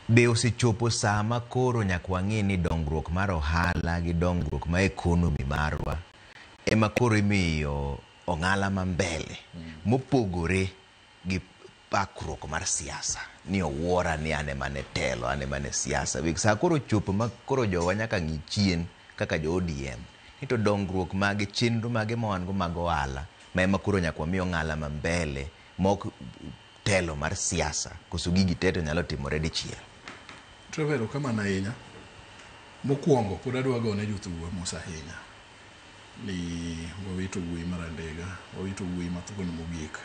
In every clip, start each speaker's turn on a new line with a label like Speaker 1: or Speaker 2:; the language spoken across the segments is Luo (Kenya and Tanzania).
Speaker 1: Be osechopo saa ma koro nyaka wang'e ni dongruok mar ohala gi dongruok mar economy marwa ema koro imiyo ong'ala ma mbele mopogore gi pakruok mar siasa ni owuora ni an ema ne telo, an ema ne siasa. Saa koro ochopo ma koro jowa nyaka ng'i chien kaka jo ODM ni to dongruok mage, chenro mage ma wan go mag ohala ma ema koro nyaka wami ong'ala ma mbele mok telo mar siasa koso gigi te to nyalo timore dichiel.
Speaker 2: Trevor, erokamano ahinya. Mokwongo pod adwa gone jothurwa mos ahinya ni wawito wuoyi mar andega, wawito wuoyi mathuon mogik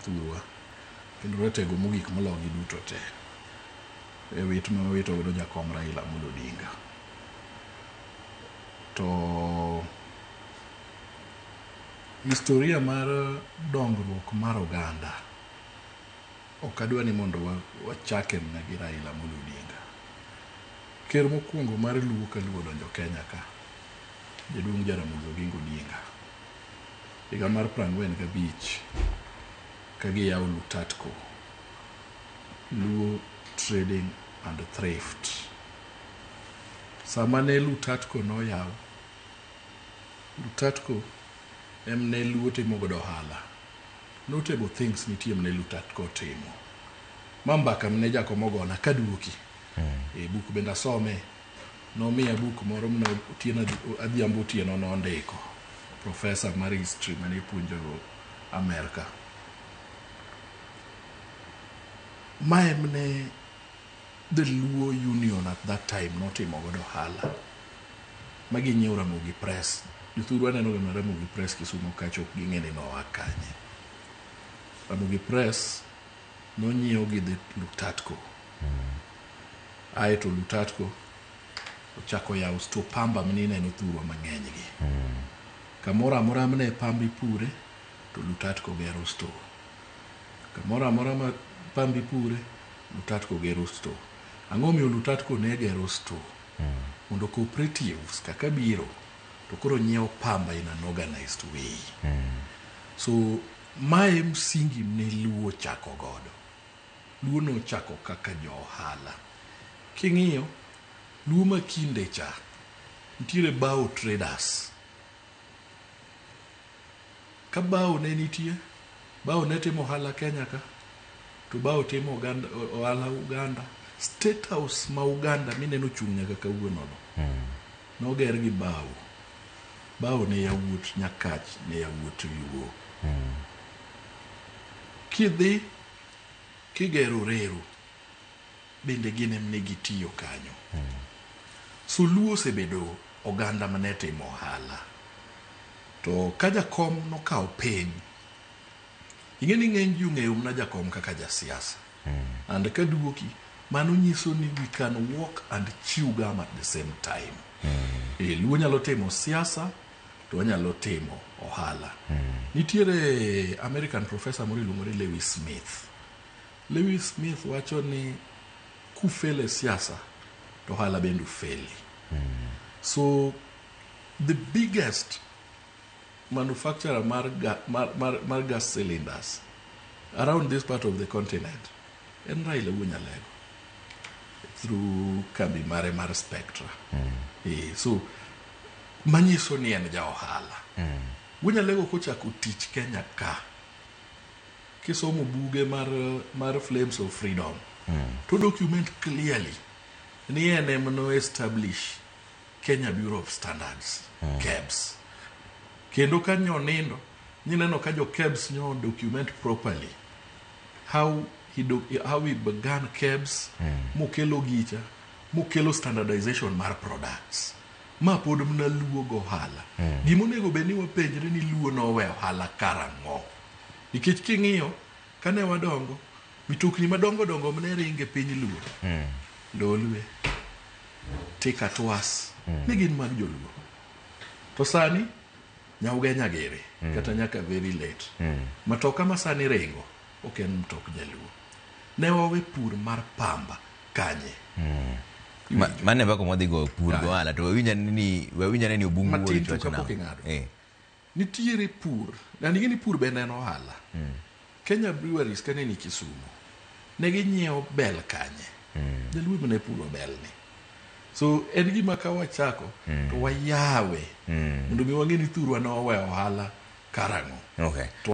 Speaker 2: thurwa kendo ratego mogik mologi duto te e wit ma wawito godo jakom Raila Amolo Odinga. To historia mar dongruok mar oganda ok adwa ni mondo wachake mana gi Raila Amolo Odinga. Ker mokwongo mar Luo ka Luo odonjo Kenya ka, Jaduong' Jaramogi Oginga Odinga. Higa mar 45 ka giyawo Lutatco, Luo Trading and Thrift. Sama ne Lutatco noyaw, Lutatco em ne Luo timo godo ohala. Notable things nitie mane Lutatco timo. Ma mbaka mane jakom ogona kaduoki. E buk bende asome. Nomiya buk moro mane Otieno Adhiambo Otieno nondiko. Professor mar history mane puonjo Amerka. Ma emne the Luo Union at that time notimo godo ohala. Ma ginyiewo Ramogi Press. Jothurwa neno ga mana Ramogi Press Kisumo kacha ok ging'e ni noa kanye. Ramogi Press nonyiew gi the Lutatco. Aeto Lutatco ochako yawo store pamba mane ineno thurwa mang'eny gi. Kamoro amora mane pamba ipure to Lutatco gero store. Kamoro amora ma pamba ipure, Lutatco gero store. Ang'o miyo Lutatco ne gero store? Mondo cooperatives kaka biro to koro nyiewo pamba in an organized way. So mae msingi ne Luo chako godo. Luo nochako kaka jo ohala. King'iyo, Luo ma kinde cha, nitiere bao traders. Ka bao ne nitie, bao ne timo ohala Kenya ka, to bao timo Uganda, ohala Uganda. State House ma Uganda mineno chung' nyaka kawuono no, noger gi bao. Bao ne yawuot Nyakach, ne yawuot Luo. Kidhi kigero reru, bende gin em ne gitiyo kanyo. So Luo osebedo oganda mane timo ohala. To ka jakom nokawo piny, ing'e ni ng'eny ji ong'eyo mana jakom kaka jasiasa. And kaduoki, mano nyiso ni we can walk and chew gum at the same time. E, Luo nyalo timo siasa to wanyalo timo ohala. Nitiere American professor moro iluongo ni Lewis Smith. Lewis Smith wacho ni kufele siasa to ohala bende ufeli. So the biggest manufacturer mar gas cylinders around this part of the continent en Raila Wuo Nyalego through kambi mare mar Spectra. So manyiso ni en ja ohala. Wuo Nyalego kochako tich Kenya ka, kisomo buge mar Flames of Freedom, to document clearly ni en ema no establish Kenya Bureau of Standards, KEBS. Kendo ka nyo nindo, nyineno ka jo KEBS nyo document properly how he began KEBS, mokelo gicha, mokelo standardization mar products. Ma pod mana Luo go ohala. Gimonego bed ni wapenjre ni Luo nowe ohala karang'o? Nikech king'iyo, kane wadongo, mitokni madongo dongo mane ringe piny Luo, Lolwe, Tika Twas, ne gin mag joluo. To sani, Nyauge Nyagere, kata nyaka very late. Matoka ma sani ringo, ok en mtok jaluo. Ne wawe pur mar pamba kanye?
Speaker 1: Mane mbaka mwadhi go pur go ohala to wawinja ni Obungu
Speaker 2: Matin to
Speaker 1: wacho
Speaker 2: kapok
Speaker 1: nang'o?
Speaker 2: ing'ado. Nitiere pur, na ing'e ni pur bende en ohala. Kenya Breweries kane ni Kisumu, ne ginyiewo bel kanye? Jaluo ema ne puro bel ni. So en gima ka wachako to wayawe mondo mi wang'e ni thurwa ne oweyo ohala karang'o.
Speaker 1: Okay.
Speaker 2: To